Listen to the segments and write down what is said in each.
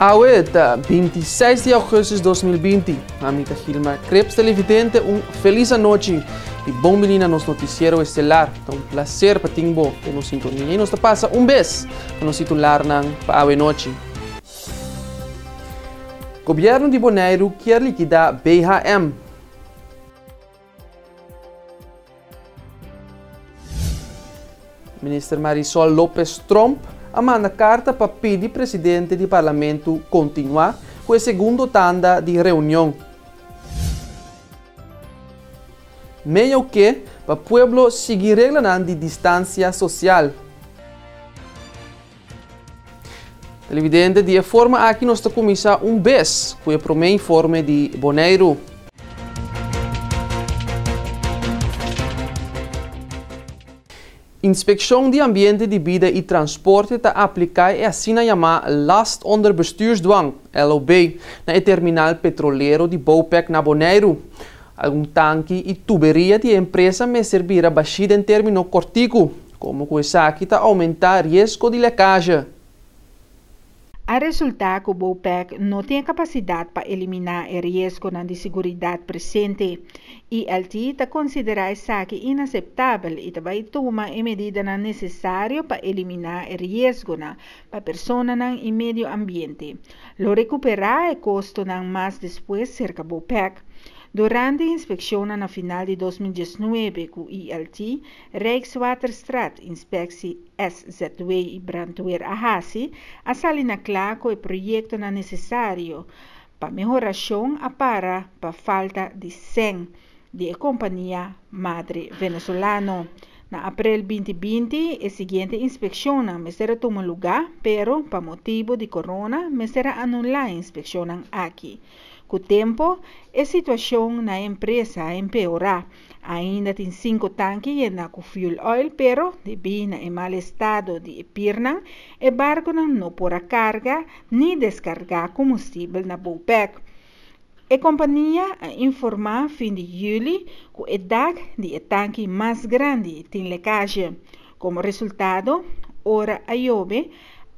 Awe ta 26 di augustus 2020. Ami ta Gilmar Krebs, televidente, un feliz anochi y bon bini na nos noticiero estelar. Ta un placer pa tin bo den nos sintonia y nos ta pasa un bes pa nos titularnan pa awe nochi. Gobierno di Boneiru kier likida BHM. Minister Marisol Lopez Tromp a manda karta pa pidi presidente di parlamento kontinuá ku e segundo tanda di reunion. Meyo ke pa pueblo sigui reglanan di distansia sosial. Televidente, di e forma aki nos ta kuminsá un bes ku e promé informe di Boneiru. Inspekshon di Ambiente di Bida i Transporte ta apliká e asina yamá Last onder Bestuursdwang, LOB, na e terminal petrolero di Bopec na Boneiru. Algun tanki i tuberia di e empresa mester bira bashí den término kòrtiku. Komo ku esaki ta oumentá riesgo di lèkazje. A resultá ku Bopec no tin e kapasidat pa eliminá e riesgonan di siguridat presente. ILT ta konsiderá esaki inaseptabel i ta bai tuma e medidanan nesesario pa eliminá e riesgonan pa personanan i medio ambiente. Lo rekuperá e kostonan mas despues serka Bopec. Durante inspekshonnan na final di 2019 ku ILT, Rijkswaterstraat, Inspectie SZW i Brandweer a hasi, a sali na kla ku e proyektonan nesesario pa mehorashon a para pa falta di sèn di e kompania madre venezolano. Na aprel 2020 e siguiente inspekshonnan mester a tuma lugá, pero pa motibu di corona mester a anulá e inspekshonnan aki. Ku tempu e situashon na e empresa a empeorá. Ainda tin sinku tanki yená ku fuel oil, pero debí na e mal estado di e pirnan, e barkunan no por a karga ni deskargá komustibel na Bopec. E kompania a informá fin di yüli ku e dak di e tanki mas grandi tin lekazje. Komo resultado, ora a yobe,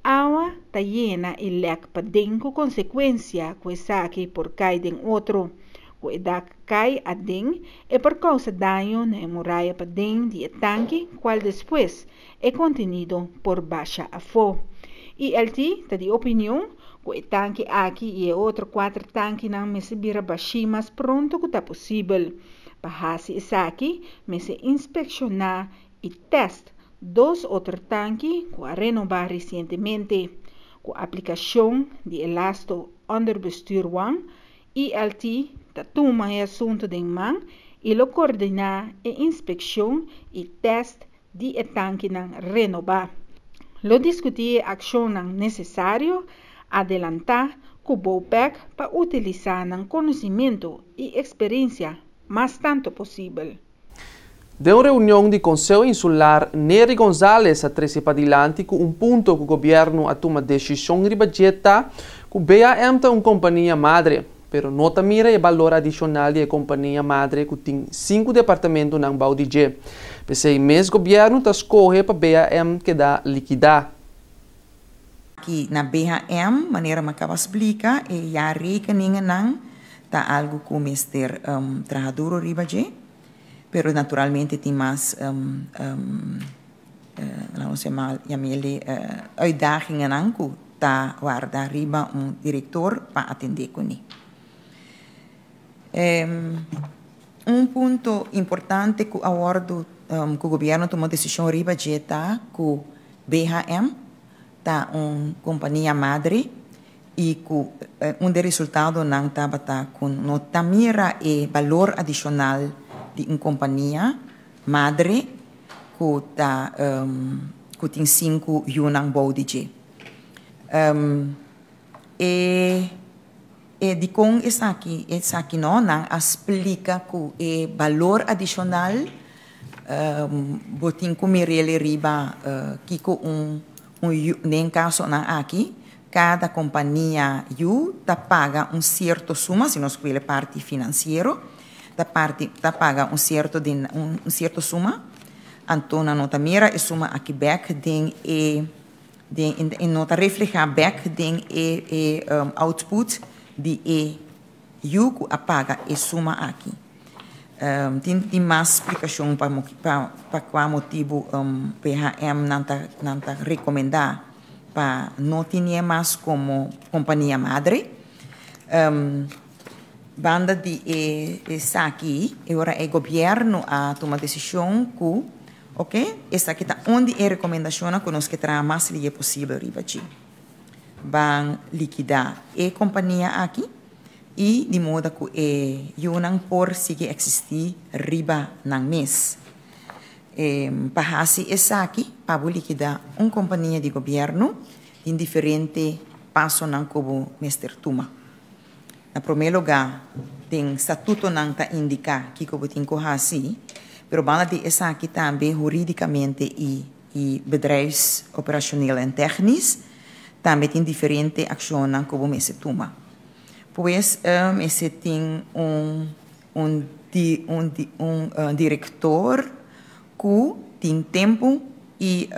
awa ta yena i lèk paden ku konsekuensia ku esaki por kai den otro. Ku e dak kai aden, e por kousa daño na e muraya paden di e tanki, kual despues e kontenido por basha afó. ILT ta di opinion ku e tanki aki i e otro kuater tankinan mester bira bashí mas pronto ku ta posibel. Pa hasi esaki, mester inspekshoná i tèst dos otro tanki ku a renobá resientemente. Ku aplikashon di e lasto onderbestuurwang, ELT ta tuma e asuntu den man i lo koordiná e inspekshon i tèst di e tankinan renobá. Lo diskutí e akshonnan nesesario adelantá ku Bopec pa utilisá nan konosimentu i eksperensia mas tantu posibel. Den un reunion di Conseho Insular, Nery Gonzalez a trece padilanti cu un punto cu gobierno a tuma decision riba dje ta cu BAM ta un compania madre, pero no ta mira e balor adicional di e compania madre cu tin sinku departamentonan bou di dje. P'esey mes gobierno ta scoge pa BAM keda likida. Aki na BHM, manera mi a kaba splika, e jaarrekeningennan ta algu ku mester traha duro riba dje, pero naturalmente tin mas, laat ons yam'e, uitdagingennan ku ta warda riba un direktor pa atendé kuné. Un punto importante ku a wòrdu, ku gobièrnu a tuma desishon riba dje ta ku BHM ta un kompania madre i ku un di e resultadonan tabata ku no ta mira e balor adishonal di un kompania madre ku ta ku tin sinku yunan bou di dje. E e dikon esaki esaki no nan a splika ku e balor adishonal Bo tin ku mir'el riba kiko un un yu, den kasonan aki kada kompania yu ta paga un sierto suma, si nos kuel e parti finansiero, ta parti ta paga un sierto den un sierto suma, anto nan no ta mira e suma aki bèk den e. Den e no ta reflehá bèk den e e output di e yu ku a paga e suma aki. Tin tin mas splikashon pa pa pa kua motibu PHM nan ta nan ta rekomendá pa no tinié mas komo kompania madre. Banda di e esaki e ora e gobièrnu a tuma desishon ku oke esaki ta un di e rekomendashonnan ku nos ke traha mas lihe posibel riba dje. Ban likidá e kompania aki i di moda ku e yunan por sigui eksistí riba nan mes. Pa hasi esaki, pa bo likidá un kompania di gobièrnu, tin diferente pasonan ku bo mester tuma. Na promé lugá, den statutonan ta indiká kiko bo tin ku hasi, pero banda di esaki tambe hurídikamente i i bedrijfs operacioneel en technisch tambe tin diferente akshonnan ku bo mester tuma. Pues mester tin un un di un di un direktor ku tin tempu i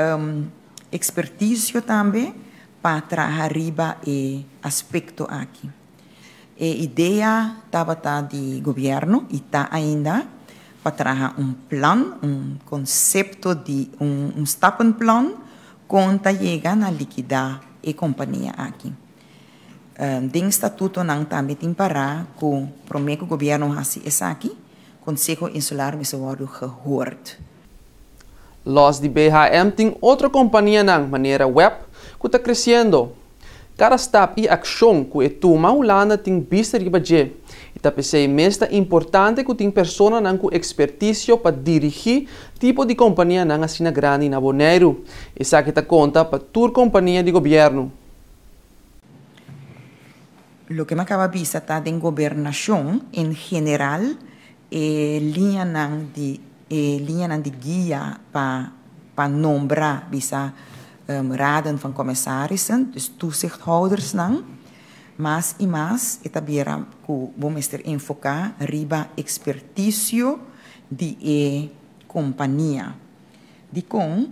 ekspertisio tambe pa traha riba e aspekto aki. E idea tabata di gobièrnu i ta ainda pa traha un plan, un konsepto di un un stappenplan kon ta yega na likidá e kompania aki. Den statutonan tambe tin pará ku promé ku gobièrnu hasi esaki, Konseho Insular mester wòrdu gehoord. Lòs di BHM tin otro kompanianan manera web ku ta kresiendo. Kada stap i akshon ku e tuma Hulanda tin bista riba dje i ta p'esei mes ta importante ku tin personanan ku ekspertisio pa dirigí tipo di kompanianan asina grandi na Boneiru. Esaki ta konta pa tur kompania di gobièrnu. Loke mi a kaba bisa ta den gobernashon en general e liñanan di e liñanan di guia pa pa nombra bisa raden van commissarissen, dus toezichthoudersnan, mas i mas e ta bira ku bo mester enfoká riba ekspertisio di e kompania. Dikon?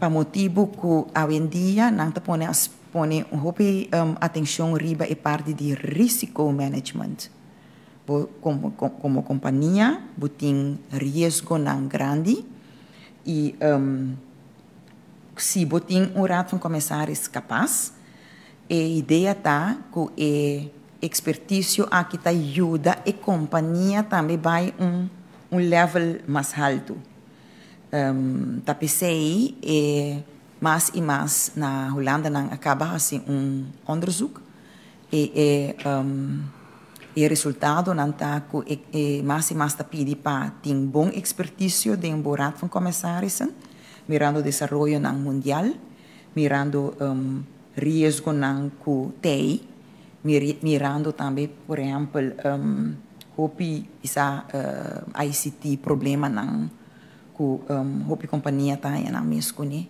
Pa motibu ku awendia nan ta pone pone un hopi atenshon riba e parti di risicomanagement. Bo komo kompania bo tin riesgonan grandi i si bo tin un raad van commissaris kapas, e idea ta ku e ekspertisio aki ta yuda e kompania tambe bai un un level mas haltu. Ta p'esei e mas i mas na Hulanda nan a kaba hasi un onderzoek i e e resultadonan ta ku e mas i mas ta pidi pa tin bon ekspertisio den bo raad van commissarissen, mirando desaroyonan mundial, mirando riesgonan ku t'ei, mirando tambe por ehèmpel hopi bisa ICT problemanan ku hopi kompania ta haña nan mes kuné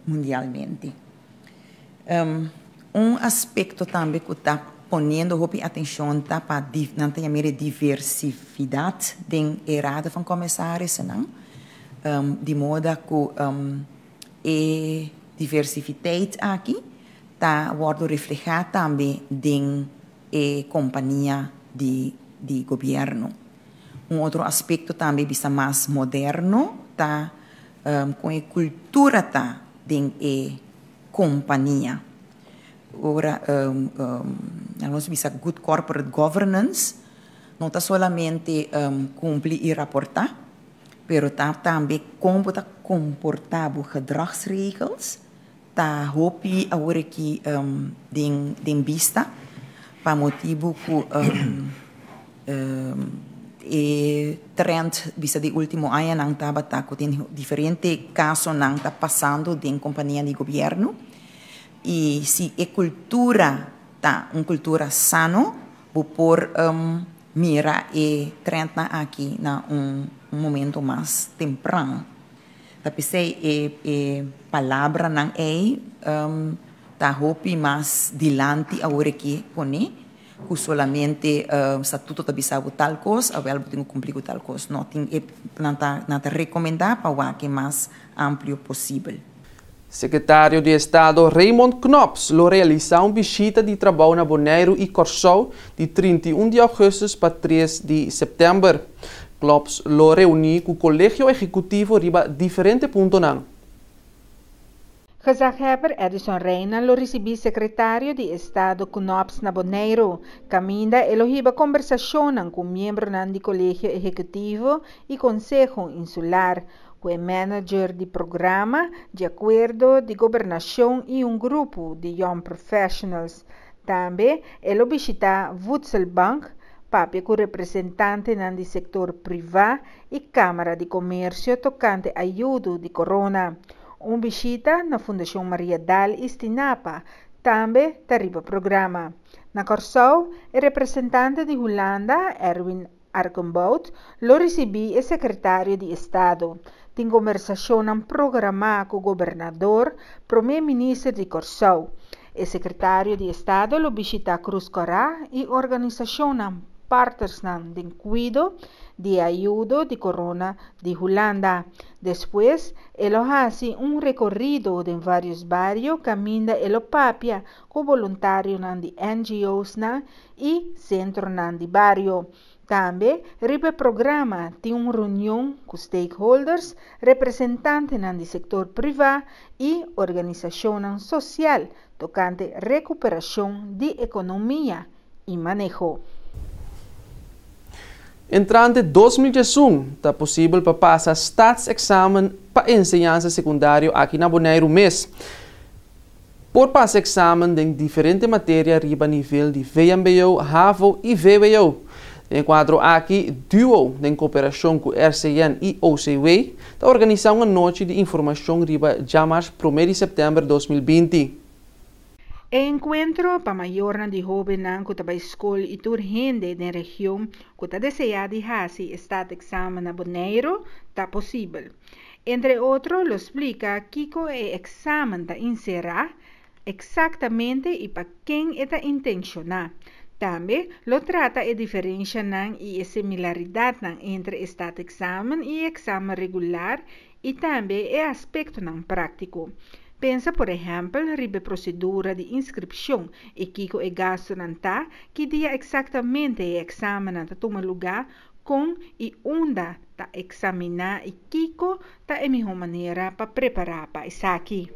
mundialmente. Un aspekto tambe ku ta poniendo hopi atenshon ta pa nan ta yam'é e diversifidat den e Raad van Commissarissen, di moda ku e diversifiteit aki ta wòrdu reflehá tambe den e kompania di di gobièrnu. Un otro aspekto tambe bisa mas moderno ta kon e kultura ta den e kompania. Ora nos bisa good corporate governance no ta solamente kumpli i raportá, pero ta tambe kon bo ta komportá bo gedragsregels ta hopi awor aki den den bista pa motibu ku e trend bisa di ultimo añanan tabata ku tin diferente kasonan ta pasando den kompania di gobièrnu i si e kultura ta un kultura sano bo por mira e trendnan aki na un momento mas tempran. Ta p'esei e e palabranan ei ta hopi mas dilanti awor aki pone ku solamente statuto ta bisa bo tal kos, awel bo tin ku kumpli ku tal kos. No, tin e nan ta nan ta rekomendá pa wak e mas amplio posibel. Sekretario di Estado Raymond Knops lo realisá un bishita di trabou na Boneiru i Kòrsou di 31 di ougùstùs pa 3 di sèptèmber. Knops lo reuní ku Kolegio Ehekutivo riba diferente puntonan. Gezaghebber Edison Rijna lo risibí sekretario di Estado Knops na Boneiru, kaminda e lo hiba kombersashonnan ku miembronan di Kolegio Ehekutivo i Konseho Insular, ku e manager di programa di akuerdo di gobernashon i un grupo di young professionals. Tambe e lo bishitá Voedselbank, papia ku representantenan di sektor privá i Kámara di Komersio tokante ayudo di corona. Un bishita na Fundashon Mariadal i Stinapa tambe ta riba programa. Na Kòrsou, e representante di Hulanda, Erwin Arkenbout, lo risibí e sekretario di Estado. Tin kombersashonnan programá ku gobernador, promé minister di Kòrsou. E sekretario di Estado lo bishitá Krus Kòrá i organisashonnan partnersnan den kuido di e ayudo di corona di Hulanda. Despues e lo hasi un rekorido den vários bario kaminda e lo papia ku boluntarionan di NGOsnan i sentronan di bario. Tambe riba e programa tin un reunion ku stakeholders, representantenan di sektor privá i organisashonnan sosial tokante rekuperashon di ekonomia i maneho. Entrante 2011 ta posibel pa pasa staatsexamen pa enseñansa sekundario aki na Boneiru mes. Por pasa eksamen den diferente materia riba nivel di VMBO, HAVO i VWO. Den e kuadro aki, Duo, den kooperashon ku RCN i OCW, ta organisá un anochi di informashon riba djamars promé di sèptèmber 2020. E enkuentro pa mayornan di hóbennan ku ta bai skol i tur hende den region ku ta deseá di hasi e staatsexamen na Boneiru ta posibel. Entre otro lo splika kiko e eksamen ta inserá eksaktamente i pa ken e ta intenshoná. Tambe lo trata e diferenshanan i e similaridatnan entre e staatsexamen i e eksamen regular i tambe e aspektonan práktiko. Pensa por ehèmpel riba e prosedura di inskripshon i kiko e gastunan ta, ki dia eksaktamente e eksamennan ta tuma lugá, kon i unda ta eksaminá i kiko ta e mihó manera pa prepará pa esaki.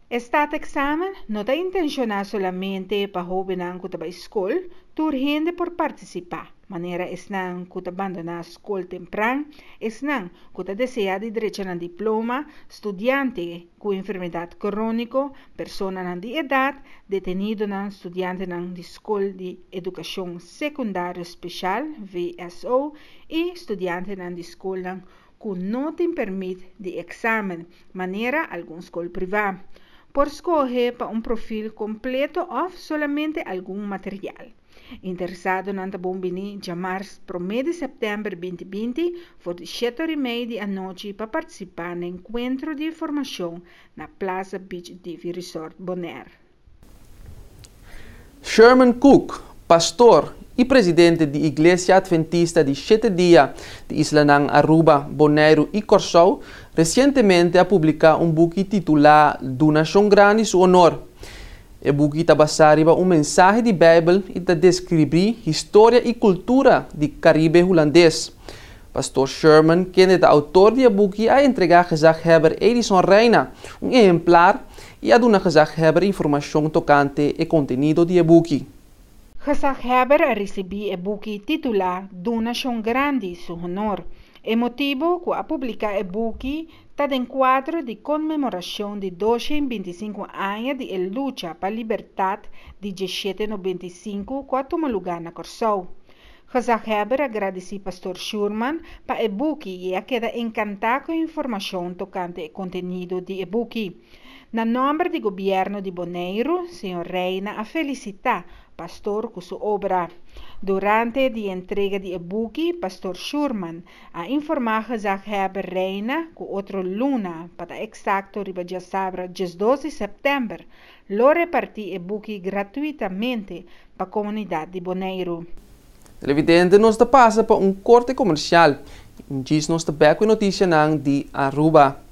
E staatsexamen no ta intenshoná solamente pa hóbennan ku ta bai skol, tur hende por partisipá, manera esnan ku ta bandoná skol tempran, esnan ku ta deseá di drecha nan diploma, studiante ku enfermedat króniko, personanan di edat, detenidonan, studiantenan di skol di edukashon sekundario speshal, VSO, i studiantenan di skolnan ku no tin pèrmit di eksamen, manera algun skol privá. Por skohe pa un profil kompleto òf solamente algun material. Interesadonan ta bon bini djamars promé di sèptèmber 2020 for di shete ora i mei di anochi pa partisipá na enkuentro di informashon na Plaza Beach Divi Resort Bonaire. Sherman Cook, pastor i presidente di Iglesia Adventista di Shete Dia di islanan Aruba, Boneiru i Kòrsou, resientemente a publiká un buki titulá Duna Shon Grandi Su Honor. E buki ta basá riba un mensahe di Beibel i ta deskribí historia i kultura di Karibe Hulandes. Pastor Sherman, kende ta outor di e buki, a entregá gezaghebber Edison Rijna un ehemplar i a duna gezaghebber informashon tokante e kontenido di e buki. Gezaghebber a risibí e buki titulá Duna Shon Grandi Su Honor. E motibu ku a publiká e buki ta den kuadro di konmemorashon di 225 aña di e lucha pa libertat di 1795 ku a tuma lugá na Kòrsou. Gezaghebber a gradisí Pastor Schuurman pa e buki i a keda enkantá ku e informashon tokante e kontenido di e buki. Na nòmber di gobièrnu di Boneiru, señor Rijna a felisitá Pastor ku su obra. Durante di e entrega di e buki, Pastor Schuurman a informá Gezaghebber Rijna ku otro luna, pa ta eksakto riba djasabra 12 di sèptèmber, lo repartí e buki gratuitamente pa komunidat di Boneiru. Televidente, nos ta pasa pa un korte komersial i djis nos ta bèk ku e notisianan di Aruba.